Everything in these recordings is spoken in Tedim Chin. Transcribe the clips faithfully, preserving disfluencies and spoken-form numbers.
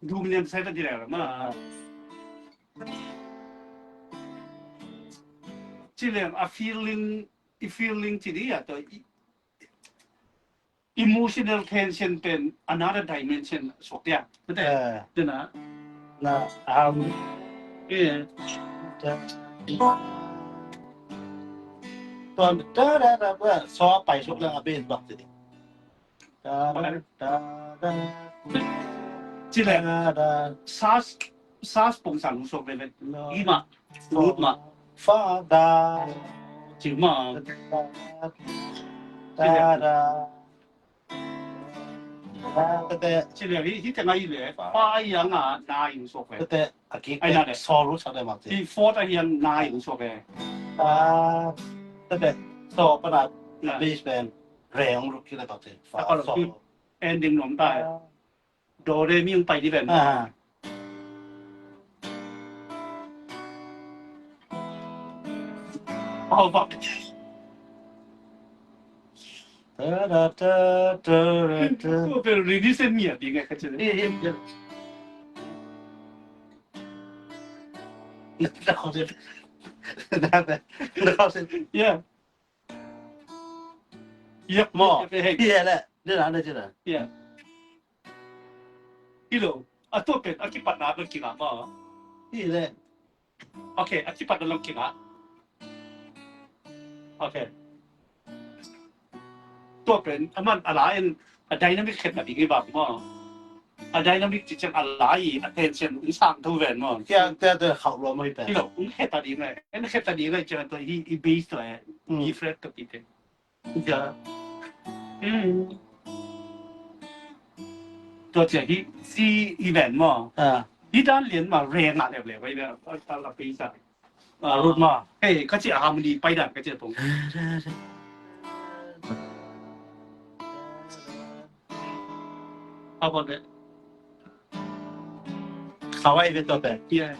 Dum nian sai ta di le ma. Ci le a feeling, i feeling ci di a to i emotional tension pen another dimension suak dia. Betul? Eh. Betul na? Na, um, eh. Tuan, da, da, da, da, so pai suak le a bass bak ti. Da, da, da, da. Ci le. Da, da. Sas, sas pong sang suak le le. No. Ima. Lut ma. Fa, da. Ci ma. Da, da, da. Tete. Ci le hi, hi te ngai le. Fa yang a na ing suak le. Tete, a ki ai na le. Solo sa le mak ti. Hi four ta yang na ing suak le. Ah, tete. So, pana, ah, bass band. Reng ru ki le mak ti. Fa, ta ko lo so. Ending nom ta. Ah. Do re mi ung pai di ben. Ah. Oh, bak. Ta, da, ta, ta, da, ta. Ko bel rini sen mi a bi ngai ka chen. Eh, eh, eh. Na, na, ko de. Yeah. Yep, maw. Yep, yep, yep. Yeah, le. Dena, dena, dena. Yeah. Hi lo. A tua pen a kipatna bel kingah maw. Hi le. Okay, a kipatna lam kingah. Okay. Tua pen a man a la in a dynamic khet a ding hi bak maw. A dynamic ci ciang a la i a tension in sang tho ven maw. Tia, tia, tia khauh lua maw hi pen. Hi lo, in khet a ding le. In khet a ding le ciang tua hi i bass tua e. Mm. E flat tua kite. Tia. Mm. Tua cia hi C i ven maw. Ah. Hi dan lian ma reng a leu leu bai le. A, a la bass a. A root ma. Hey, ka ci a harmony pai dan ka ci a tong. How about that? Khauh ai ve tua pen. Yeah.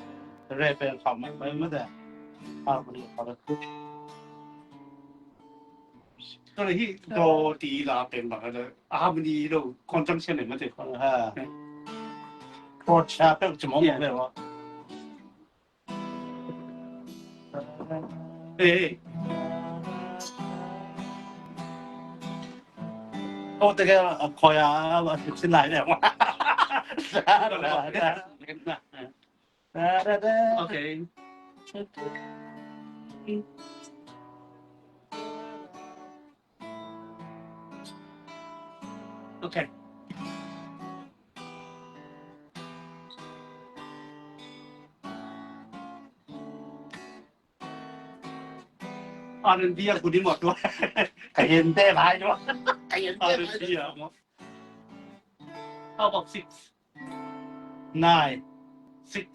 Re pen khauh ma, ma, ma da. Harmony khauh ve. Tua le hi do ti la pen ma ka da. Harmony lo conjunction ne ma te. Ha. Chord sharp pen ci mong mong le wa. Ê, ê. Ô, te ke, a, khoi a, a, sin lai ne. Ok. Ok. R and B a kudi mawh tua. Ka hin te vai tua. Ka hin te vai tua. R and B a mawh. How about six? Nine. Six.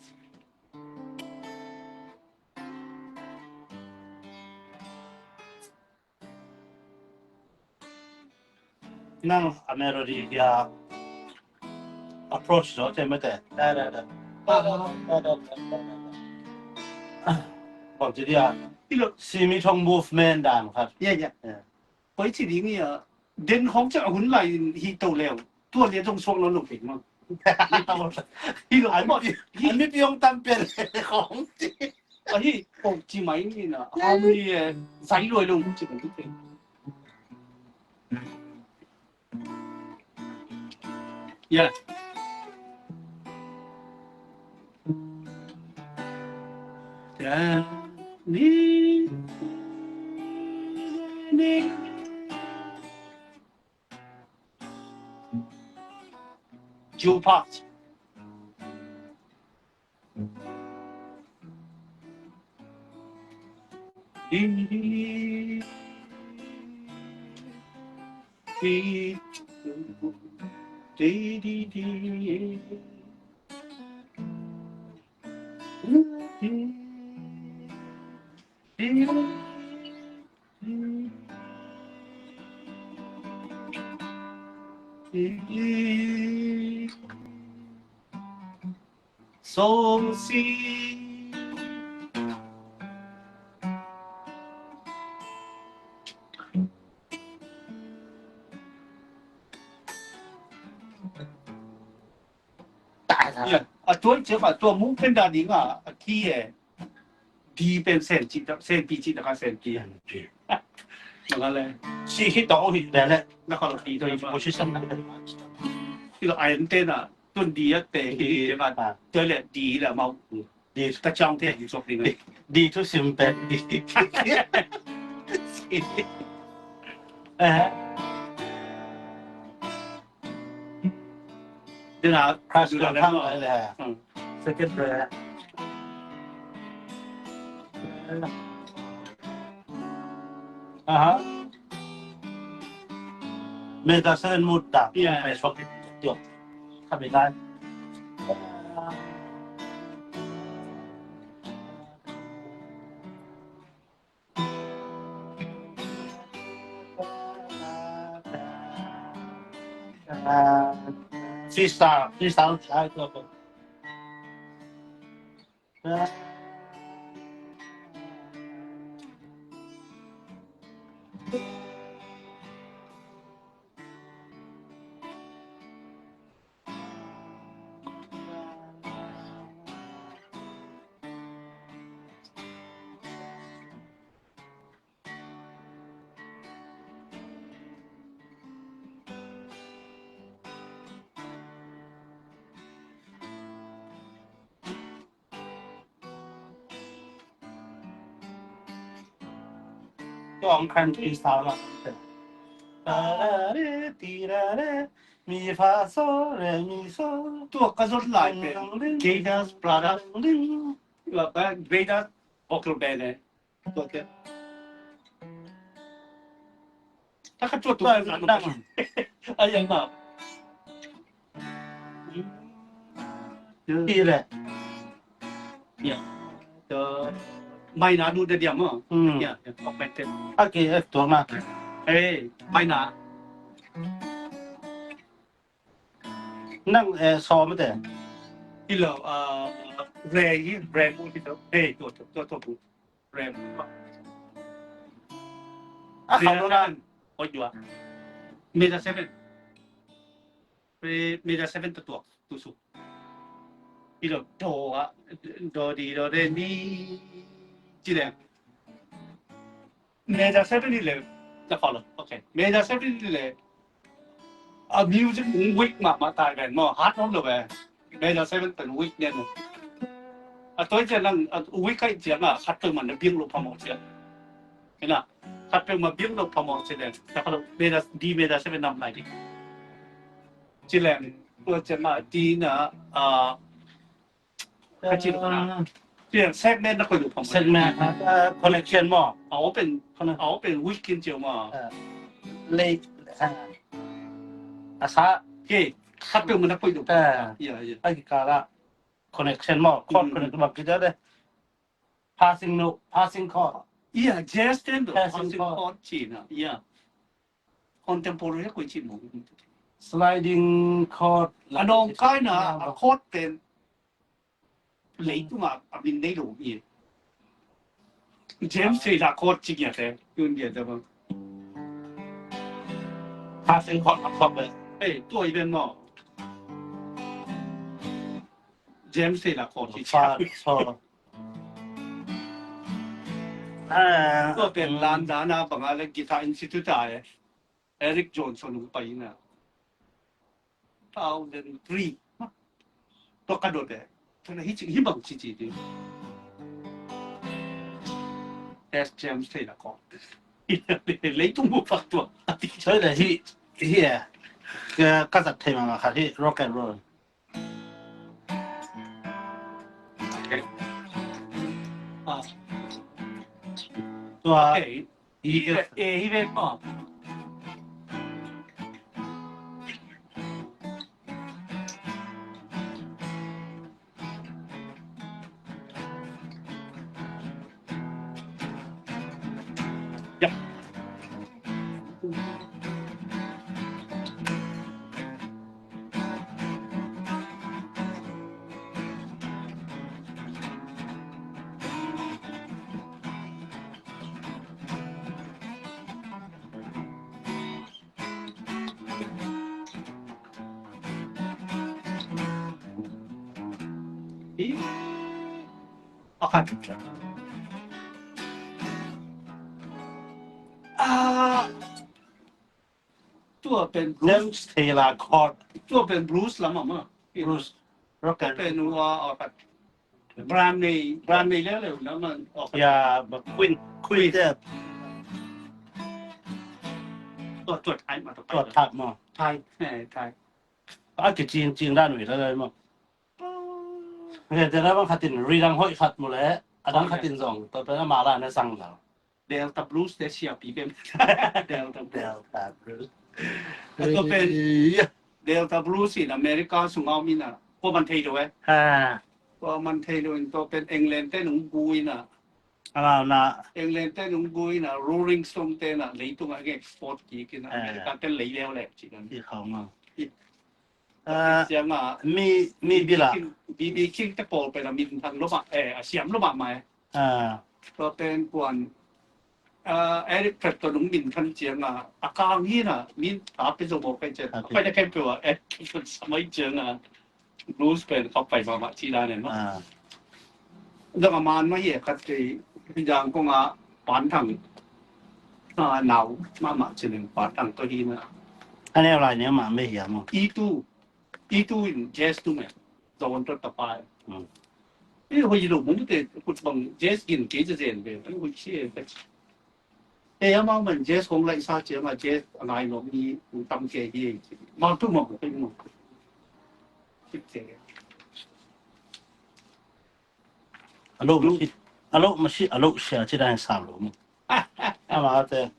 Nang a melody hi a approach zo te mate. Da, da, da. Da, da, da, da, da, da. Bang ci dia. Hi lo. Simi thong movement dan khat. Yeah, yeah. Yeah. Koi ci ding hi a. Den hong ci a hun lai hi to leu. Tua lia zong suak lo lo pek ma. Hi lo. An mi, an mi piong tam pen hong ci. Ahi, kong ci mai ni na. Harmony, eh, zai luai lo ci mai ni. Yeah. Yeah. Ni, ni. Jew part. Song si. Yeah, a tua i ciam a tua mung pen da ding a, a key e. D pen sen ci ta, sen pi ci ta ka sen pi. Sen pi. Nang a le. Si hit ta o hit le le. Na ka lo pi to i position na. Hi lo a en te na. Tun D a te hi. Ah. Tua le D le mau. D. Ka chang te hi sok ding. D, D thu sim pen D. Eh. Dena crash ka phang lai le. Hmm. Second prayer. Aha. Meta seven mut ta. Yeah. Pai sok. Tio. Kami lai. Freestyle, freestyle. Tua hong country style mah. Tirare, tirare, mi fa so re mi so. Tua ka zot lai pen Gaidas Brothers. Gaidas vocal band eh. Tua te. Taka tua tua. Tua nang. Ai yang ma. Ti le. Ya. Tua mai na du de diam ma. Hmm. Ya, ya, augmented. Okay, eh, tua na. Eh, mai na. Nang, eh, so ma te. Ilo, ah, re, re mu ti to. Eh, tua, tua, tua, tua. Rem. Ah, khau lo na. Oi, dua. Major seven. Major seven tu tuak, tu su. Ilo do ah, do di do re mi. Ci leng. Major seven i le. Na khau lo. Okay. Major seven i le. A music weak mahmah tai ven maw, hard om lo ve. Major seven pen weak lian lo. A tua ciang nang, a weak kai ciang a, khat peuhmah na biang lo phamawh ciang. Ina, khat peuhmah biang lo phamawh ciang. Ta ka lo, major, D major seven nam lai ding. Ci leng, tua ciang a, D na, a, ka ci lo na. Tua segment na koih lo phamawh. Segment, a, connection maw. A open, a open weak in ciang maw. Late, a, a sa. Ke, khat peuhmah na koih lo. Ya, ya. A kikal ah connection maw, chord connection bang ci de. Passing note, passing chord. Ya, jazz ten do passing chord ci na. Ya. Contemporary koih ci maw. Sliding chord. A nong kai na, a chord ten. Leitung ah a min nei lo hi. James Taylor chord ci ngiat e, tun ngiat e bang. Passing chord a chord e. Eh, tua i ven maw. James Taylor chord ci. Chord, chord. Ah, tua pen London a bang a le Guitar Institute a e. Eric Johnson hong pai ina. Thousand three. Tua ka dot e. Tua na hi ci, hi bang ci ci ding. That's James Taylor chord. Leitung mu pak tua. Tua le hi, hi e. Ka, ka zat thei mahmah khat hi, rock and roll. Okay. Ah. Tua. Okay. Hi ve, eh, hi ve maw. Ya. Ih, a khat. Ah, tua pen blues. James Taylor chord. Tua pen blues lam ah maw. Blues. Rock and pen ua, a khat. Brand nei, brand nei leuleu na man. Ya, ba Queen, Queen te. Tua, tua Thai mah, tua Thai. Tua Thai mah. Thai, eh, Thai. A kicing cing dan ui la lai mah. Nge te na bang khatin ri dang hoih khat mu le, a dang khatin zong, tua pen a ma la na sang la. Delta Blues te siapi pen. Delta Blues. Delta Blues. Tua pen Delta Blues in America sung a om ina. Kua man thei lo e. Ha. Kua man thei lo in tua pen England te nung gu ina. England te nung gu ina, Rolling Stone te na leitung a export kik ina. America te lei leu le ci na. Ah, siang a, mi, mi bila. B B King, B B King te pawl pen a minthang lo mah, eh, a siam lo mah mah, eh. Ah. Tua pen kuan, ah, Eric Clapton hong minthang ciang a, a kang hi na, min a pe zo mawk kai ciang. A pe. Pai na kem pe wa, eh, samai ciang a, blues pen kap pai mahmah ci dan en mah. Ah. Dang a man mah hi e khat kei, Zangkong a Pan Thang. A nau mahmah ci leng Pan Thang tawh hi na. A neu lai neu mah mei hiam maw? I tu, i tu in jazz tu meh. Zong tawh tapa e. Hmm. I hoih lo mung te kut bang jazz gin kei zezen ve. An hoih ci e. Ei, amau man jazz kong laihsa ciangah jazz a ngai nuam mi ong tam kei hi. Mau tu mau kei mu. A lo masi, a lo masi, a lo sia ci dan sa lo mu. Amate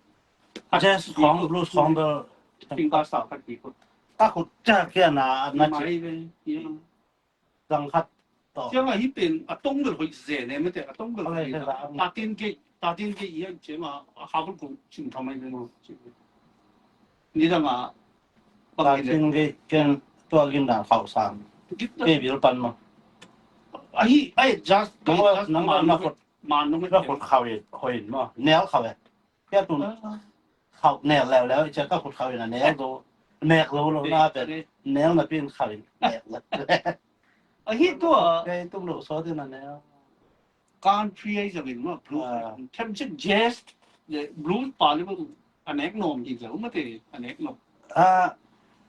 jazz khong, blues khong bel. Ting ka sa ka ti ko. Ka khut ca kia na na ci. Mai ve. Zang khat tawh. Ciangah hih pen a tong bel hoih zen e mate, a tong bel hoih zen. Tatin kei, tatin kei i a ciangah a kha bel kong cin thamai ve maw. Nidangah tatin kei ken tua gin dan khauh sam. Kei bil pan maw. Ahi, ahi, just, nang la, just nang la man, na khut, man nong na khut khauh in, hoih in maw. Nel khauh e. Kia tun khauh nek leuleu, i cia ka khut khauh in a nek lo, nek lo lo na pen, nek na pin khauh in nek lo. Ahi tua. Kei tum lo sawt in a nek. Country ai zangin ma blues. Them cik jazz, blues pa le a nek nom di zau ma te a nek nom. A,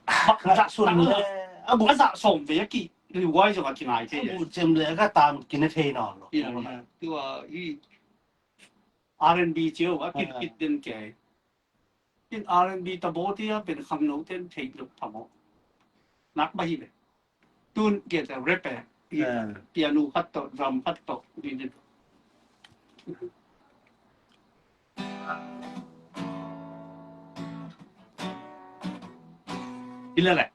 a sun le, a bu a zah som ve a ki, liwai zong a ki ngai te. A bu cem le ka tam ki ne thei nom lo. Tua i R and B cio a kit kit den kei. In R and B ta bo tia pen khangno ten thei lo phamo. Nak ba hi le. Tun ke ta rap e. Piano khat to, drum khat to. Di di. Ila le.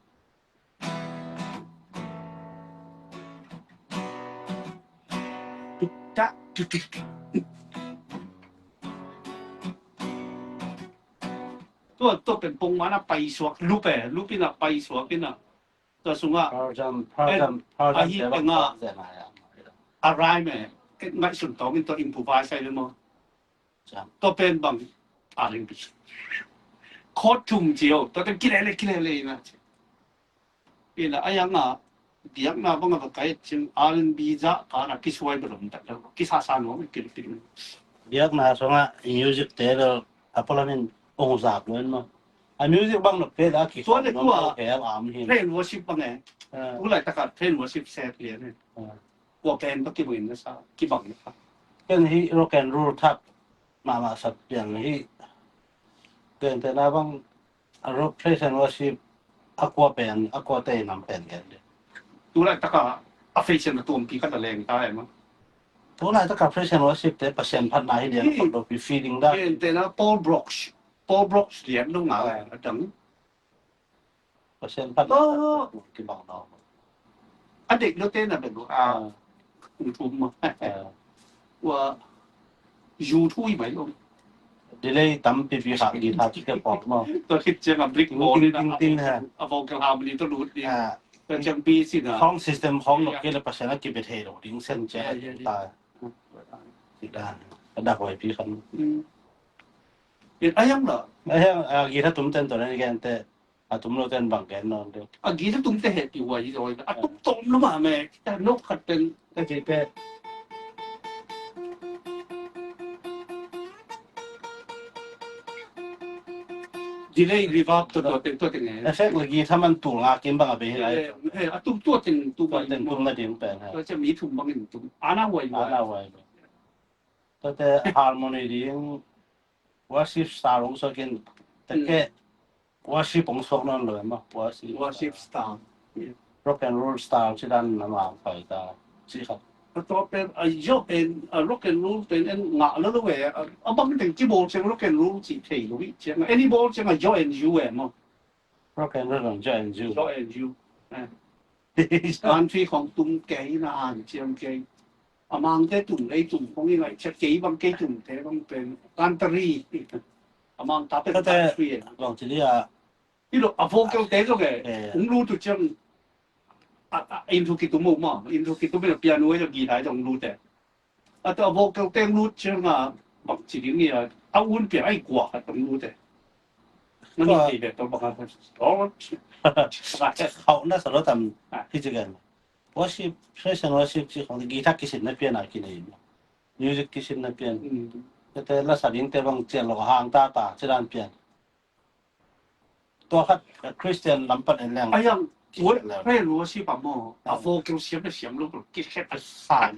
Tua, tua pen pongman a paisuak, lup e, lup in a paisuak in a. Tua sungah, ahi penga, a rhyme e, ngaihsun tawng in tua improvise ai le maw. Tua pen bang R and B. Chord thum cio, tua pen kilele, kilele ina. Ina, a yang a, biakna bang a va kai cing R and B za ka na kisuai belum tak lo. Kisasa nuam kilpin. Biakna sungah music te lo, a polamin ong zap lo maw. A music bang lo pe da ki. Tua le tua. Praise and worship bang e. Tulai taka praise and worship set lian e. Kua pen ba kibang na sa, kibang na sa. Ken hi rock and roll thak mama sat piang hi. Ken te na bang a rock praise and worship a kua pen, a kua te nam pen ken de. Tulai taka a fashion a tuampi khat a leng ta e maw. Tulai taka praise and worship te Pasian phatna hi lian khol lo pi feeling da. Ken te na Paul Brox, Paul Brox lian lo nga a dang. Pasian phat kibang lo. A dek lo te na bek lo a. Ung thum ma. Wa yu thui mai lo. Delay tam pi pi ha guitar ci ke pop mo. To hit ciang a brick mo ni na. Ting ting ha. A vocal harmony to lut ni. To ciang pi si na. Khong system khong lo ke le Pasian a kibe thei lo ding sen ciang ta. Ci dan. A dak wai pi khan. It ayang lo. Ayang a guitar tum ten to na gen te. A tum lo ten bang gen nawn deuh. A guitar tum te heh pi huai hi zaw. A tum tom lo mah meh. Kita nok khat pen. Ka ci pen. Delay reverb tua tua teng tua teng e. Effect la guitar man tul nga kim bang a bei hi lai. Eh, a tum tua teng tum bang. Tua teng tum na ding pen ha. Tua cia mi thum bang in tum. Ana huai. Ana huai. Tua te harmony ding. Worship style hong suak in, tek keh worship hong suak nawn lo e maw, worship. Worship style. Rock and roll style ci dan na mang pai ta ci khat. A tua pen a zaw pen a rock and roll pen en ngah lo lo e, a bang teng kibawl ciang rock and roll ci thei lo hi ciang, en i bawl ciang a zaw en zu e maw. Rock and roll and joy and you. Joy and you. Country khong tum kei na an ciam kei. A mang te tum lei tum khong i ngai cia kei bang kei tum te bang pen country. A mang ta pen country e. Long ci lia. I lo a vocal te zong e. Ung lu tu ciang. A, a, in thu kitum mo ma. In thu kitum e piano e zong guitar zong lu te. A tua vocal teng lut ciang a bang ci ding ni a, a un piang ai kua khat tong lut e. Nang i thei bek tawh bang a. Khauh na sa lo tam hi ci gen. Worship, praise and worship ci khong guitar kisin na pian a kinei. Music kisin na pian. Tete la sa ding te bang cian lo hang ta ta ci dan pian. Tua khat Christian lam pan en leng. A yang praise and worship a maw, a vocal siam le siam lo ki khet a sa.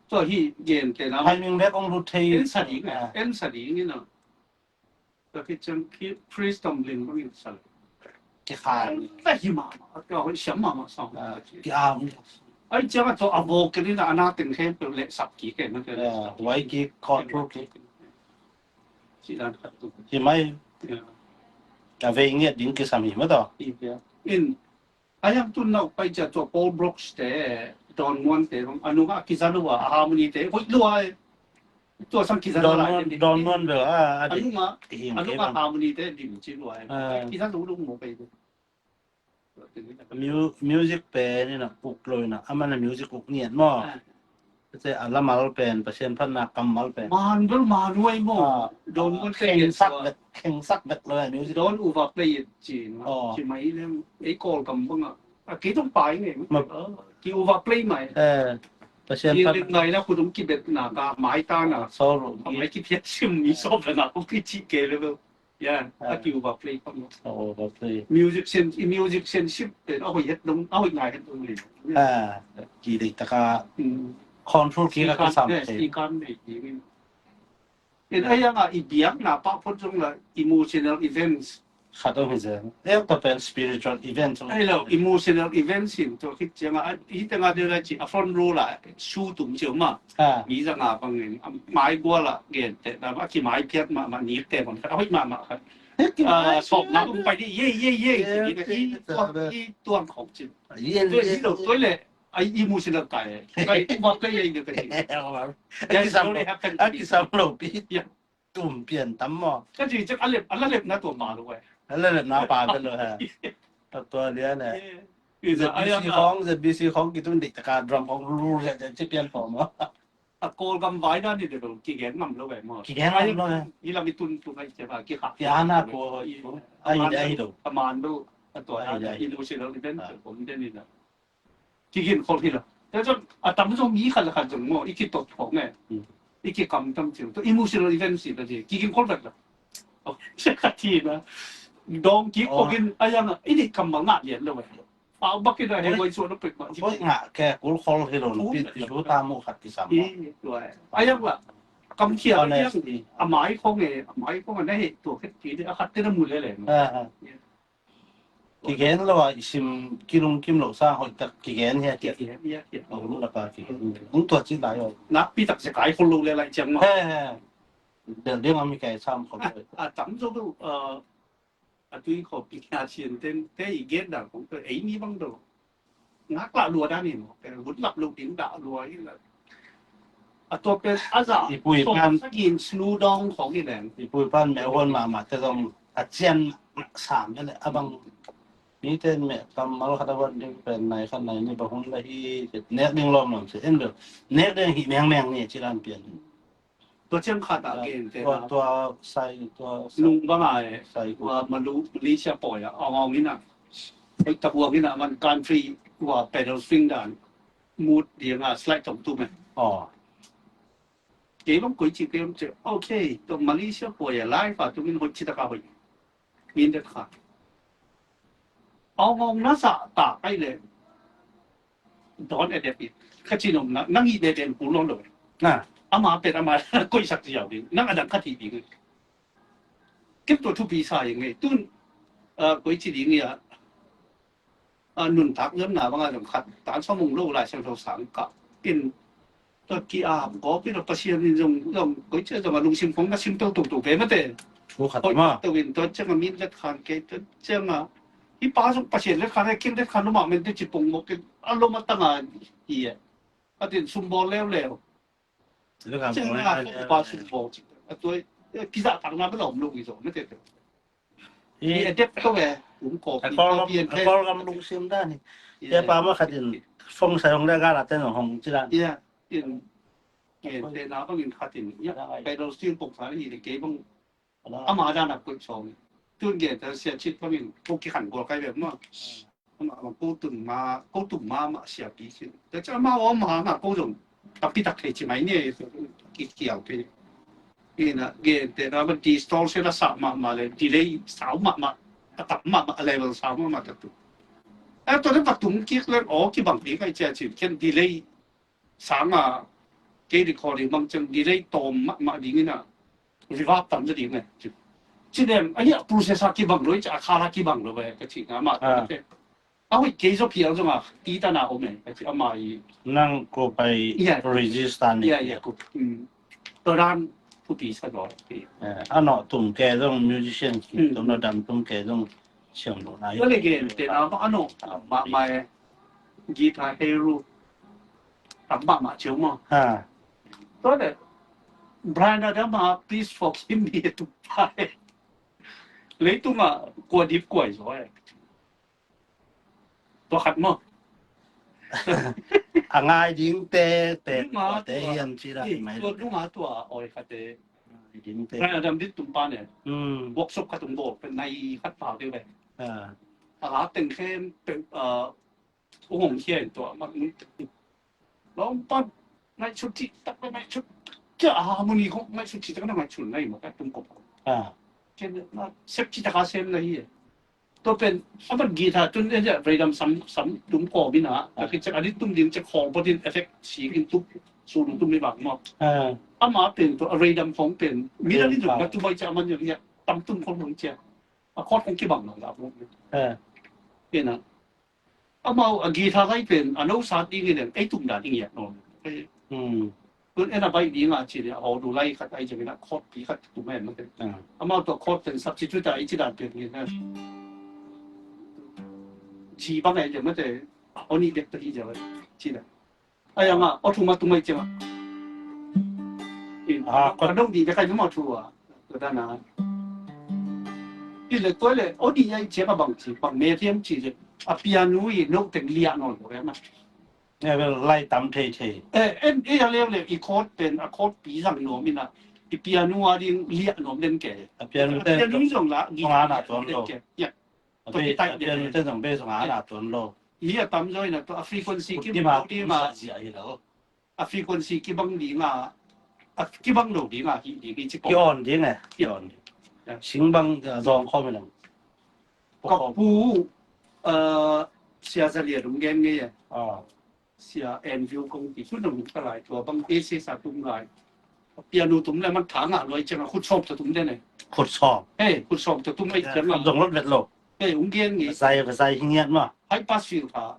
Tua hi gen te na. Timing bek ong lut thei. En sa ding e, en sa ding e na. Ka khit ciang Chris Tomlin bangin sa le. Kikhai. Ka hi mahmah, ka hoih siam mahmah sawng. Ah, ki-am. Ai ciang a tawh a vocal in a na teng khempeuh lehsak kik e, na ka. Ah, huai ki control kik. Ci dan khat tu. Hi mai. Ya. Ka vei ngiat ding kisam hi mah tawh. Hi, ya. In A hiang tun na pai cia tua Paul Brooks te, Don Muan te, a nungah a kiza lua, a harmony te hoih lua e. Tua sang kiza lua lai. Don Muan bel a, a nungah, a nungah harmony te dim ci lua e. Kiza lua lua mo pai. Mu-, music pen ina uk lo ina, a man a music uk ngiat maw. Te a lamal pen, Pasian phatna kammal pen. Man bel man huai maw. Ah. Don Muan te khengsak bek, khengsak bek lo music. Don uva play it cin. Oh. Ci mai lem, ei Kawlgam bang a. A kei tung pai nge. Ma. Oh, ki uva play mai. Eh. Pasian phat. Ki ling ngai na kudung ki bet na ka mai ta na. Solo. Ka mai ki phiat sim mi sop na ko ki ci ke le bel. Ya, a ki uva play pang. Oh, uva play. Musician, i musicianship pen a hoih het dong, a hoih ngai het dong le. Ah, ki dei taka control ki ka kisam te. I kan dei ki. In a yang a i biakna pah phot zong la emotional events. Khat om hi zen. Eng ta pen spiritual events. Ai lo, emotional events in tua khit ciang a, i teng a dei la ci a front row la su tum ciu ma. Ah. Mi zang a bangin, a mai gua la gen te, na ma ki mai piat ma, ma ni te bang, a hoih ma ma khat. Ah, sok na bang pai di, ye, ye, ye, ye, ye, ye, ye, ye, tuang, i tuang khong cin. Ye, ye, ye. Tuai le, ai emotional kai. Kai tu bak kai ye, ye, kai. Ya, a kisam lo, a kisam lo, pi. Ya. Tum pian tam maw. Ka ci cek a lep, a la lep na tua ma lo, eh. A la lep na pa pen lo, ha. Tak tua lian, eh. Ina, Z B C khong, Z B C khong ki tun dik taka drum khong lu, lu, ci pian pom maw. A Kawlgam vai dan ni de lo, ki gen ngam lo ve maw. Ki gen ngam lo ve. I lam i tun tun ai ce ba ki khak. Ki ana ko. Ai dai do. A man do. A tua ai dai do. Emotional event ko den ni na. Ki gen khol hi lo. Te zong a tam zong mi khat le khat zong maw. I ki tot khong e. I ki kam tam ciu. To emotional event si ta ci. Ki gen khol vet lo. Sia ka ti na. Dong ki ko gen a yang a. I ni kam ma nga lian lo ve. Pau bak in a he wai suan a pek ma. Poi nga ke kul khol hi lo na pit i su ta mu khat kisam. I, tua e. A yang la. Kam khia a yang. A mai khong e, a mai khong a na he tua khet ki de, a khat te na mu le le. Kigen lo a i sim kilung kim lo sa hoih tak kigen hi a ki. Kigen hi a ki. Ong lu la pa kigen. Ong tua ci lai o. Na pi tak se kai khol lo le lai ciang ma. He, he. Del ding a mi kai sam khol lo. A tam zo do, a A tui khawh pi a Chin ten te i gen dan kong to ei mi bang do. Ngak lah lua dan in, pen hun lap lo ding dah lua i la. A tua pen a za i pui pan sagin snu dong khong i leng. I pui pan me hon mahmah te zong a cian sam te le a bang. Mi ten me kammal khat a wan ding pen nai khat nai ni ba hun la hi nek ding lom lom se en do. Nek ding hi meng meng ni ci dan pian. Tua ciang khat ah gen te tua, na. Tua sai, tua sai. Nung bang ai, sai tua Malu-, Malaysia pawi ah, awng awng in ah. Oi, tak awng in ah, man country tua pedal string dan. Mut dia nga slide tong tu men. Oh. Kei bang koi ci kei bang ci, okay, tua Malaysia pawi ah, live ah, tu min hoi ci ta ka hoi. Min det kha. Awng awng na sa ta kai le. Don adapt it. Kha ci nom na, nang i det en pu lo lo. Na. Ama pet ama koi sak ziau ding. Nang adang kha ti ding. Kep to thu pi sa yeng e. Tun, ah, koi ci ding ya. Ah, nun tak yom na bang a dong khat. Tan sa mong lo lai sang lo sang ka. In Tua ki-am kawp in a Pasian in zong, zong, koi cia zong a lungsim khong na sim toto to ve mate. Thu khat ma. Tua in tua ciang a min let khan kei tua ciang a. Hi pa zong Pasian let khan, a king let khan lo mah men tua ci pong mawk in a lo ma tang a hi e. A tin sum bawl leuleu. Let khan ciang a kong pa sum bawl ci. A tua, eh, kizah tang na bel a om lo i zong mate tua. I adapt ko ve, um ko, a Kawlgam, a Kawlgam lungsim dan hi. Tua pa ma khat in, fong sai hong le gal a ten hong ci dan. Ia, in, in, te na bang in khat in, ia, pedal steel pok sa hi le kei bang, ama dan a koi song. Tun ge, ta sia cit bang in, ko ki khan gol kai ve ma. Ama bang ko tun ma, ko tun ma ma sia pi cin. Ta ca ma om ha ma ko zong. Tapi tak thei ci mai ni, ki kiau thei. Ina, gen te na ban distortion a sa ma ma le, delay sau ma ma, a tap ma ma, a level sau ma ma ta tu. A to de patung kik le, o ki bang pi kai cia cin, ken delay sang a, kei recording bang ceng delay tom ma ma ding ina, reverb tam za ding ne. Ci dem, a hi a process a kibang lo, ci a khala kibang lo, eh, ka ci na ma. Ah. A hoih kei zaw phial zong a, i ta na om e, ka ci ama i. Nang ko pai, yeah, register ni. Yeah, yeah, ko. Mm. Tua dan thupi sa zaw. Eh, a nawh tum ke zong musician, mm, tum lo dam tum ke zong siam lo na. Tua le gen te na, a nawh, ah, ma, ma e, guitar hero. Tam mahmah ciau maw. Ha. Tua le, Bryan Adams ah, please forgive me, tum pai. Leitung ah kua dip kua i zaw e. Tua khat maw. A ngai ding te, te, nunga te tua, hiam ci la, eh, mai tua nunga tua, oi khat te. Ngai ding te. Bryan Adams dit tum pa ne. Hmm. Workshop khat tung bawl, pen nai khat pau te ve. Ah. A la teng khem, pen, ah, Ung hong khia in tua, ma, lawm pan, ngaihsut cihtak le ngaihsut, kia a harmony khong ngaihsut cihtak le ngaihsut ngai mah, ka tum kop. Ah. Ken na, sep cihtak a sem na hi e. Tua pen, a man guitar tun e, rhythm sam, sam tum kawm in a, ah, ka kicek a dit tum ding cek khawng pawtin effect si in tum, su tum mi bang maw. Ah. Ama pen tua, a rhythm khong pen, mi la, pen din tum, pau, ka tum ai cia man yang ya, tam tum khong hong cia. A chord khong kibang lo la khong. Ah. Ken a. Amau a guitar lai pen a no sat ding in ei tum dan i ngiat nawn. Hmm. Tun en a baih ding a ci le a haw du lai khat ai ciangin a chord pi khat tum en mah te. Ah. Amau tua chord pen substitute a i ci dan pen ngiat na. G bang ai ciang mah te. Aw nih bek ta hi ciang ci dan. Ai ang a aw thu mah tum ai ciang a. In, ah, a dong ding bek ai tum aw thu a. Tua dan a. Hi le tua le, aw dih ai ciang a bang ci, bang me thiam ci le, a piano i no teng liah nawn lo em a. Eh, vel lai tam thei thei. Eh, en, eh, a leu le, i chord pen, a chord pi zang nuam in a, i piano a ding liah nuam den ke. A piano te, piano zong la, zong a na tuan lo. Ke. Ya. A tua be, kitai a piano te zong be zong a na tuan lo. Hi a tam zaw in a tua, a frequency kim, kim a, kim a. Zia hi lo. A frequency kibang ding a, a kibang lo ding a, hi ding hi ci pawh. Ki on ding e, ki on ding. Ya. Sing bang, ah, zawng khawm in ang. Ka pu, ah, Sia Za Lian hong gen ngei e. Ah. Sia En View kong ti, tu nang ka lai tua bang, e se sa tum lai. Piano tum le man thang a luai ciang a khut sawm ta tum den e. Khut sawm. He, khut sawm ta tum ai ciang a. Zong lot vet lo. He, hong gen ngei. Zai, zai hi ngiat ma. High pass filter.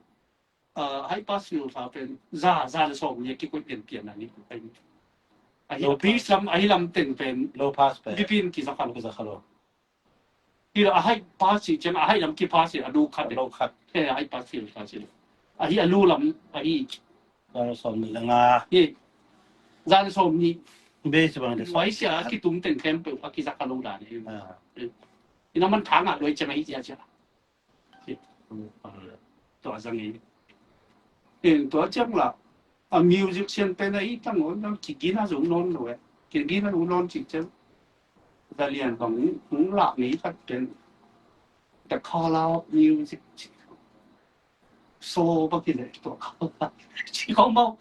Ah, high pass filter pen za, za le sawm nih a kikoih pianpian a ni. Ahi, low pass. Bass lam, ahi lam teng pen. Low pass pen. Bipin kiza kha lo. Kiza kha lo. Hi lo a high pass cih ciang a high lam kipass cih a low cut. Low cut. Eh, a high pass filter cih lo. Ahi a low lam, ahi. Za le sawm nih le nga. Hi. Za le sawm nih. Bass bang le sawm. Wai sia a kitum teng khempeuh a kiza kha lo dan hi. Ah. Hi na man thang a luai ciang ahi cia cia. Tua zang hi. Tua ciang la. A musician pen a i tang on, kigina zong non lo e. Kigina zong non cik ciang. Za Lian bang hong lak ngei khat pen. The color of music. So bang hi le tua color. Ci kong bang.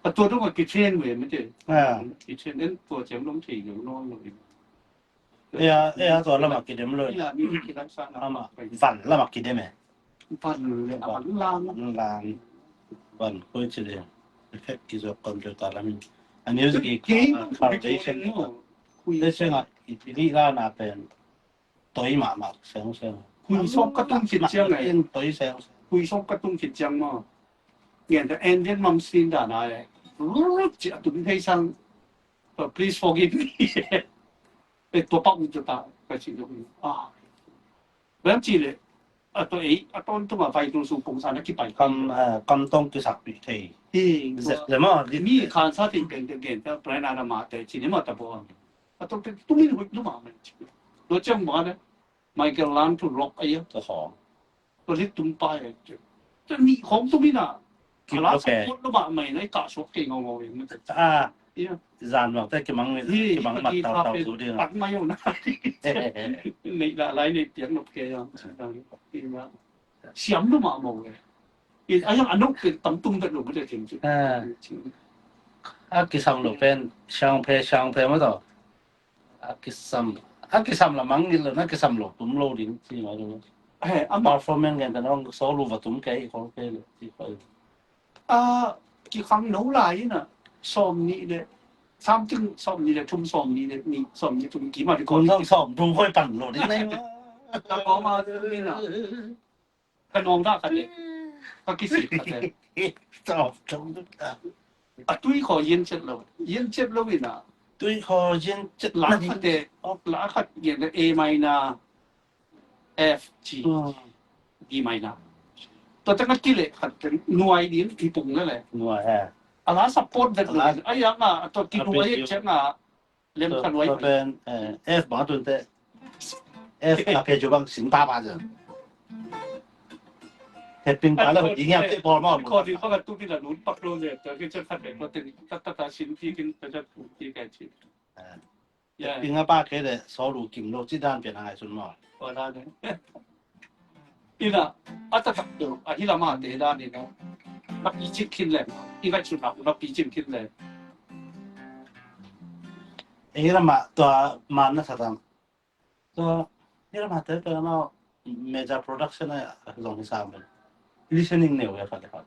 A tua dong a kitrain ve mete. Ah. Kitrain en tua ciang dong thei lo non lo. Ea, ea, tua lamah kidem lo. Ea, mi kilaksana. Amah van lamah kidem e. Van le, van lang. Van lang. Van koi ci le. Effect kizo computer lamin. A music i foundation. Te seng a, i, i la na pen. Toi mahmah, seng seng. Hui sawk ka tung khit ciang e. Toi seng seng. Hui sawk ka tung khit ciang maw. Ngen ta en den mam sin da na e. Rut ci a tung thei sang. Please forgive me. Eh, tua pak mi tua ta, ka ci lo. Ah. Bang ci le, a tua ei, a ton tung a vai tung su pung sa na ki pai. Kam, eh, kam tong ki sak pi thei. Hi, zet le ma, mi khan sa tin pen te gen ta, plan ana ma te, ci ni ma ta bo. A tua te, tu min hui lu ma me ci. Lo chang ma ne, Michael Learns to Rock ai ya. Ta ho. Tua lit tum pai. Tua ni khong tum ina. Kala sa khot lo ba mai nai ka sok ke ngau ngau ing. Ah. Iya. Zan bang te kimang, hi, kimang mat tau tau su ding. Pat mai na. Nei la lai nei piang nok ke ya. Ima. Siam lo ma mo e. I ayang anok ke tam tum da lo de ting. Ah. A kisam lo pen, siang phe, siang phe ma to. A kisam, a kisam la mang ngil lo, na kisam lo, tum lo ding, ci ma lo. He, a performance ngen ta nong, so lu va tum ke, i kol ke le, ci kol. A, kikhang no lai na, sawm nih le, Samthing sawmnih le thum, sawmnih le nih, sawmnih thum, kima record. Kun sawm thum khoi pan lo ding nai ma. Ka kawma tu ni na. Ka nuam dah khat le. Ka kisik khat le. Sawm thum. A tui khaw yen chet lo. Yen chet lo ina. Tui khaw yen chet la khat le. La khat yen le A minor. F, G, D minor. Tua teng a kileh khat teng nuai din kipung le le. Nuai, eh. A la support vet lo. A yang a tua kinuai ciang a lem khat nuai. Tua pen, eh, F bang tun te. F a pe jo bang sin pa pa jo. Heping pa la ho ding ya te bol ma. Ko di ko ka tu pi la nun pak lo je. Tua ke chet khat pen ko te ta ta ta sin pi kin ta ta tu pi ka chin. Ing a pa kei le sawl uh kim lo ci dan pian a ngai sun maw. Ina a taktak deuh a hi lamate dan ina na picin khin le, i ngai sun nak na picin khin le. Ing hi lamah tua man na sa tam. Tua hi lamate pia maw. Major production a zong hi sam. Listening neu ya khat le khat.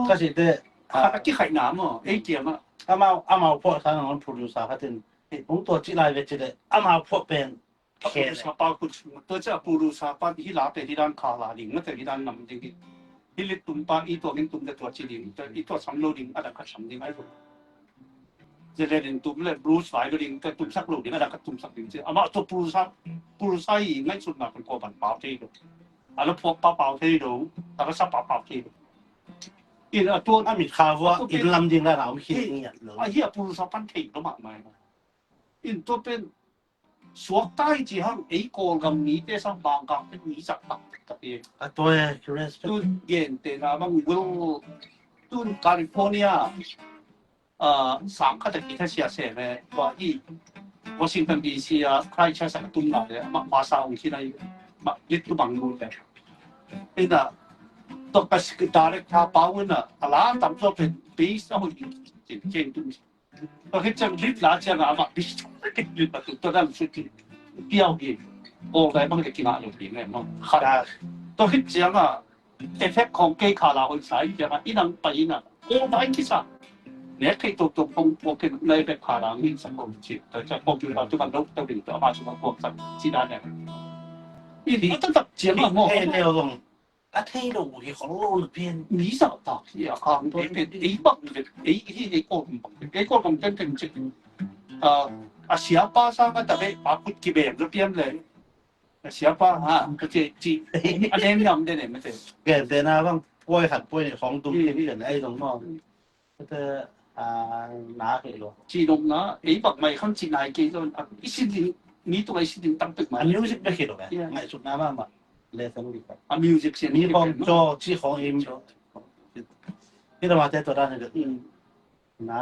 Ka si te a kikhaihna maw ei kiam ah. Amau amau phuah sa nang producer khatin hong tua cih lai ve cih le amau phuah pen. Producer pa kun tua cih a producer pa hi la pen hi dan kha la ding mate hi dan nam ding hi. Hi lit tum pa i tua min tum te tua ci ding i tua sam lo ding a dak khat sam ding ai tua. Zelen in tum le blues vai lo ding te tum sak lo ding a dak khat tum sak ding ci. Amah tua producer producer i ngaihsutna kun ko ban pau thei lo. A la phuak pa pau thei lo, a la sa pa pau thei lo. In a tuan a mit kha vua in lam ding la na om hi ngiat lo. A hi a pul sa pan thei lo mah mai. In tua pen suak tai ci hang ei Kawlgam mi te sang bang kang pen mi sak tak tak e. A tua e curious. Tun gen te na bang wil tun California. Sang khat a kithasia se le tua i Washington D C a Christchurch a tum lai le amah masa ong khin ai mah lit tu bang lut le. Ina tua ka director pau ina a la tam tua pen base a hoi kin kin tu. Tua khit ciang lit la ciang a amah base lit la tu tua dang su ti piau hi. Ko lai bang le kinga lo hi ngai mah. Khat tua khit ciang a effect khong kei kha la hoi sai ciang a i nang pai ina ko mai kisa. Nek thei tok tok khong ko ken na effect kha la ngi sa ko ci. Ta ca computer tu kan dok ta ding ta ma su ko sa ci da ne. I ta tak ciang a mo. He ne long. A thei lo hi khong lo na pian. Mi sa ta hi a khang to pe ei bak pe ei hi ei ko bak. Ei ko bak ten ten ci. A sia pa sa ka ta be pa kut ki be lo pian le. Siapa ha ka ci ci a nem yam de ne mate. Gen te na bang poi khat poi ne khong tum tin den ai dong no. Te a na ke lo ci dong na ei bak mai khang ci nai ke zon a i sin ding mi tu ai sin ding tam tek mai. A music be ke lo be ngai sut na ma ma le sang di ka a music sin mi khong cho ci khong im cho. Ki da ma te to da ne de.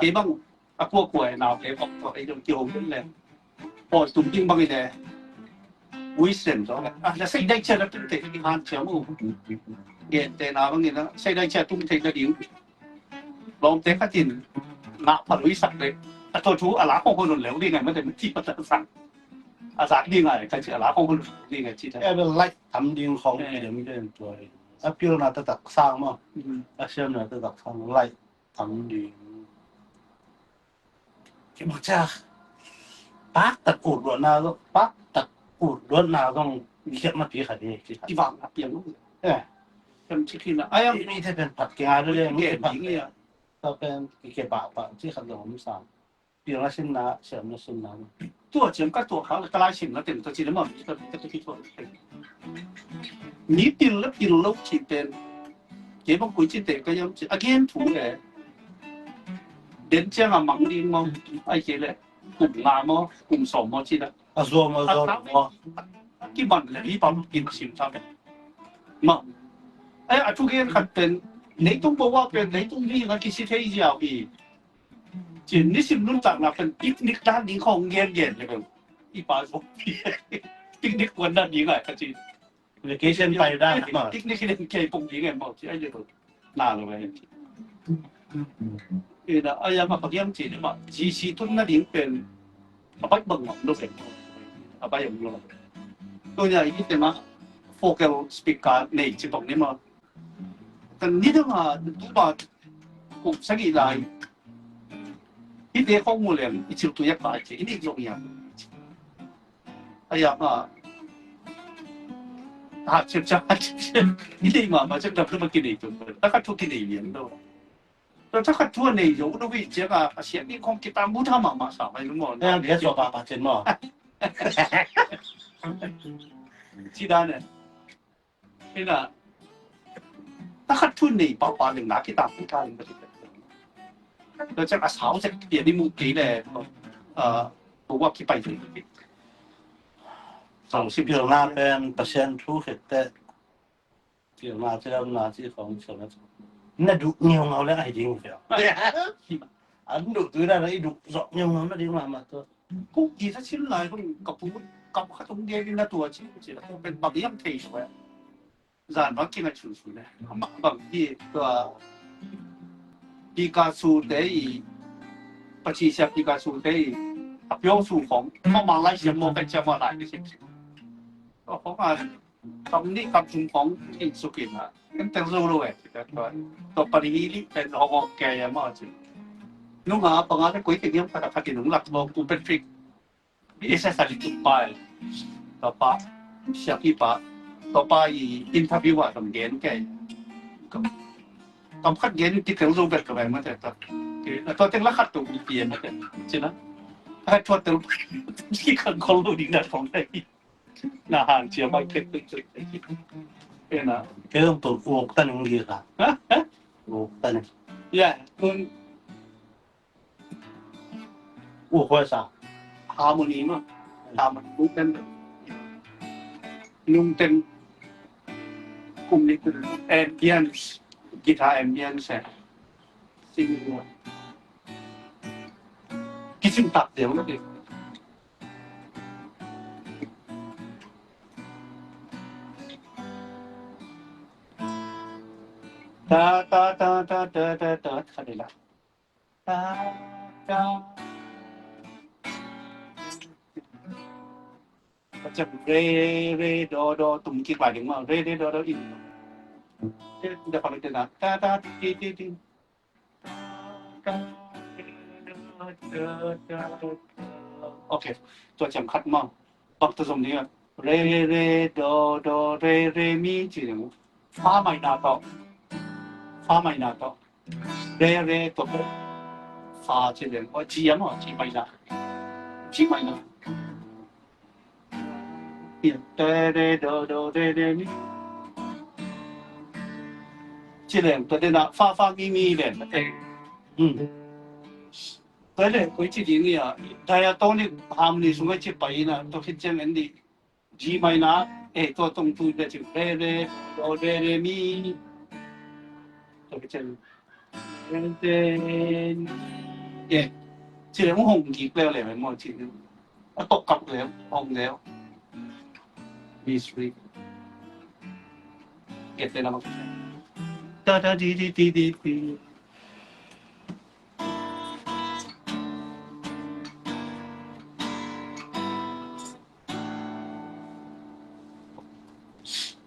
Kei bang a kuakua e nau kei bang tua ei dong kihong den le. Pawl tum ding bang i le. Ui sem zo le a la sei dai cia la tum te i han cia mu. Gen te na bang i na sei dai cia tum te la ding. Lawm te khatin na pha lui sak le. A to thu a la khong hon leu ding ngai ma te ti pa ta sak. A sak ding ngai ka ci a la khong hon ding ngai ci ta. E bel lai tam ding khong i dem den tua. A pil na ta tak sang ma. A siam na ta tak sang lai. Tam ding. Ki bang cia pak tak ut luatna zong pak tak ut luatna zong khiatna pi khat hi. Ki vang a piang lo. Eh. Kan ci khin a ayang mi te pen phat ki ngai lo le. Ki ke phat ding ia. Ta pen ki ke pah pah ci khat zong om sang. Piang a sinna siam na sinna. Tua ciang ka tua kha ka lai sim na teng tua ci le ma mi ka ka ki tua. Mi pil le pil lo ci pen. Kei bang kui ci te ka yam ci a gen thu le. Den ciang a mang ding maw ai kei le kum nga maw kum sawm maw ci la. A zuam a zuam maw. Ki man le mi pam kin sim ta pen. Ma. Ai a thu gen khat pen. Nei tung bo wa pen nei tung mi nga ki si thei ziau i. Ci nisim nuntakna pen picnic dan ding khong gen gen le pen. I pa zong picnic kuan dan ding ai ka ci. Vacation pai dan ma. Picnic hi den kei pong ding e mau ci ai le to. Na lo e. Ina ai ama pagiam ci ma. G C tun na ding pen. A bai bang lo pen. A bai lo. Tu nia i te ma. Vocal speaker nei ci tong ni ma. Kan ni dang a tu ba kum sagih lai. Hih te khong mu leng i cil tu yak pa ci, i nih zong hiam. A yak a. A cil ca, a cil ca. I nih mahmah cil dam tu ma kinei tu. Takhat thu kinei lian lo. Takhat thu a nei zong, u duk i ciak a, a siak i khong kita mu tha mahmah sa mai lu mo. Aya, dia so pa pa cin mo. Ci dan e. Ina, takhat thu nei pahpah leng na kita pahpah leng. Tua ciang a sau ciang pia di mu kei le, uh, bawa kipai. Sau si pilna pen Pasian thu khit te. Pilna ciang na ci khong ciang na. Na duh ngeungau le ai ding pia. An duh tu na i duh zok ngeungau na ding mahmah tu. Pu ki sa cin lai kong ka pu kam khat ong gen na tua ci ci la pen bang yam thei sua. Zan bang ki ngai sun sun ne. Ama bang ki tua Picasso te i paci sia Picasso te i a piong su khong ma ma lai siam mo kan cia ma lai ni sim sim. Khong a kam ni kam sung khong in su kin ha. Kan teng zo lo e. Tua pa ni li pen hong hong ke ya ma ci. Nung a pa nga te koi te ngiam khat khat in nung lak lo ku pen fik. Isa sa litu pa e. Tua pa, siapi pa, tua pa i interview a tam gen ke. Kam, kam khat gen ti teng zo bet ka bai ma te ta. Ke, na tua teng la khat tu pi ma te. Cina. Ai tua teng ki kan kol lo ding na tong dai. Na han cia mai tek tek tek. Ke na. Ke dong tu uk tan ngi ka. Ha? Ha? Uk tan. Ya, un Ua khua sa. Harmony ma. Harmony movement. Nung ten kum ni kum ambience. Guitar ambience eh. Sing ua. Kisim tak dia ma. Ta ta ta ta ta ta ta ta. Macam re, re, do, do, tum kik lai ding ma. Re, re, do, do, in. Dia kalau dia nak. Ta, ta, ti, ti, ti. Okay. Tua ciang khat ma. Bak ta zom ni. Re, re, do, do, re, re, mi, ci ding. Fa minor tawh. Fa minor tawh. Re, re, tua pen fa ci leng. Aw, G am aw, G minor. G minor. Re, re, do, do, re, re, mi. Ci leng, tua dena fa, fa, mi, mi leng. Tua leng, koi ci ding ni a. Diatonic harmony sung a ci pai na, tua khit ciang en di. G minor, eh, tua tong tu da ci, re, re, do, re, re, mi. Tua ka cen. Re, re, mi. Eh, ci le mu hong ki play le mo ci. A tok kap le, hong le. Mystery. Get le na ma. Da, da, di, di, di, di, di.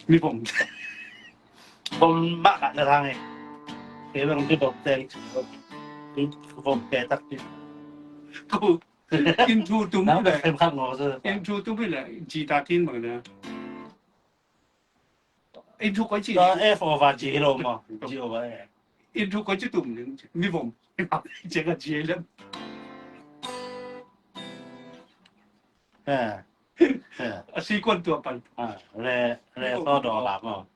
Mi vom. Vom mah khat na thang e. Kei bang ti vom teng. Vom kei tak ti. Ku. Intro tum le. Em khang ngo se. Intro tum le. G ta tin bang na. Intro koi ci. F over G lo mo. G over F. Intro koi ci tum ni. Mi vom. Ci ka G le. Eh. A sequence tua pan. Ah, re, re, so, do, la, mo.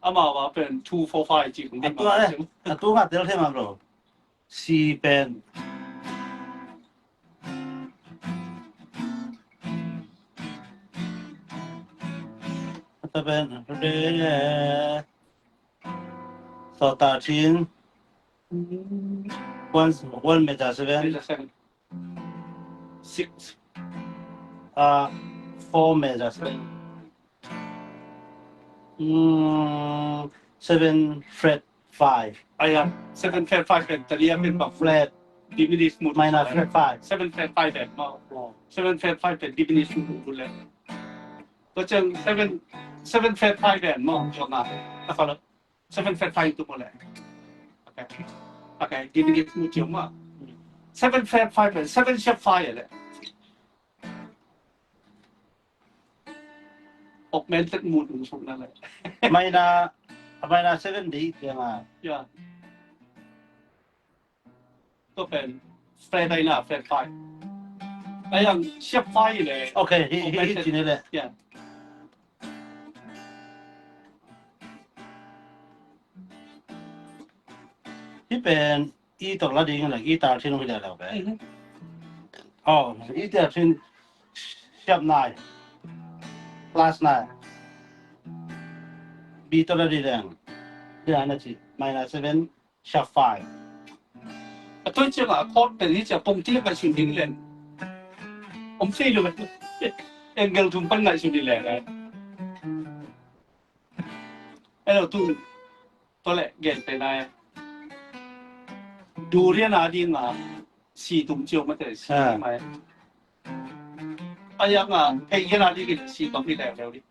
Amau a pen two four five ci. A tua le, a tua nga tel them am lo. C pen. A tua pen re. So thirteen. One, one major seven. Major seven. Six. Uh, four major seven. Mm, seven flat five. Ah, yeah. Seven flat five and three and flat. Diminished mood. Minor flat five. Seven flat five and, oh, seven flat five and diminished mood. Tua ciang seven, seven flat five and mo, tua nga. Seven flat five tu mo le. Okay. Okay, gini gini mu ciang ma. Seven flat five, seven sharp five le. Augmented mood sung na le. Minor, minor seven di, ya nga. Ya. Tua pen flat ai na, flat five. Ai ang sharp five le. Okay, hi, hi, hi, augmented. Cine le. Ya. Hi pen, i tok la ding la, i tar thin hi le la be. Mhm. Oh, i tar thin sharp nine. Plus nine. B tok la ding leng. Dia na ci, minor seven. Sharp five. A tua ciang a chord pen hi ciang pong ti le ka sin ding len. Om sei lo. Angle thum pan ngai sin ding len. Elo tu. Tua le gen te nai. Durian a ding a si tum ciang ma te si mai. A yang a pei yan a ding si tum ni le le di.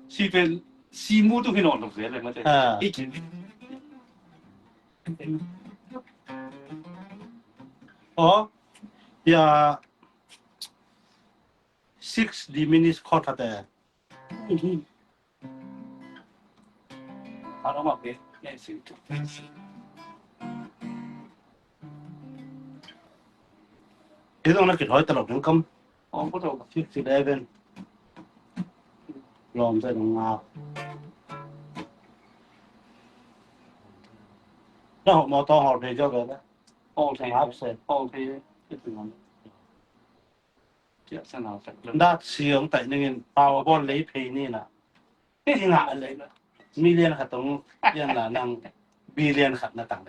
Si pen, si mu tu hi nawn lo ve le mate. Ah. Iki. Oh, ya, six diminished chord hate. Hidong na kithoi ta lo ding kam. Six eleven. Lom sa dong nga. Na ho mo tong hol thei jo ga. Hol thei. Hol thei. Dak siang tai ningin power ball lei phei ni na. Hi ngah lei la. Million khat tong pian la nang billion khat na tang.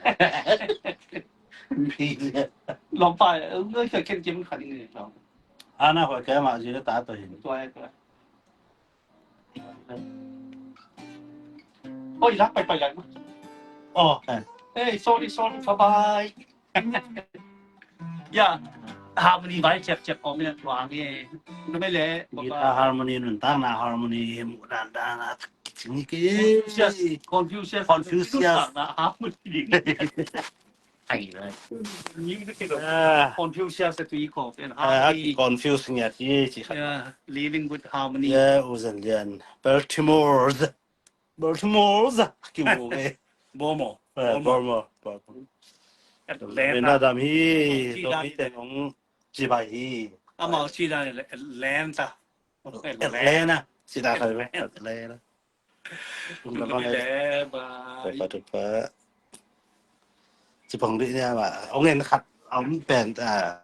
Billion. Lom pai, ơ, ơ, khen kim khat ni lom. Ana hoi ke ma ji ta to hin. Tua, tua. Oi, lak pai pai lai ma. Oh, eh. Hey, sorry, sorry, bye bye. Ya, harmony vai check check om ya tuang e. Nome le, guitar harmony nun tang na harmony mu dan dan na kicing ni ki. Confucius, Confucius, Confucius. Nun tang na harmony. Ai, ai. Music is a Confucius tu i ko, and harmony. Confuse ngiat i ci khat. Yeah, living with harmony. Yeah, u Zan Lian. Baltimore. Baltimore. Ki mu e. Baltimore. Eh, Baltimore. Baltimore. Atlanta. Atlanta dam hi. Ci dan hi. Ci bai hi. Amau ci dan Atlanta. Atlanta. Ci dan hi. Atlanta. Tung tung le ba. Tupa, tupa. Ci pang di nia ma. Ong en khat. Ong pen, ah.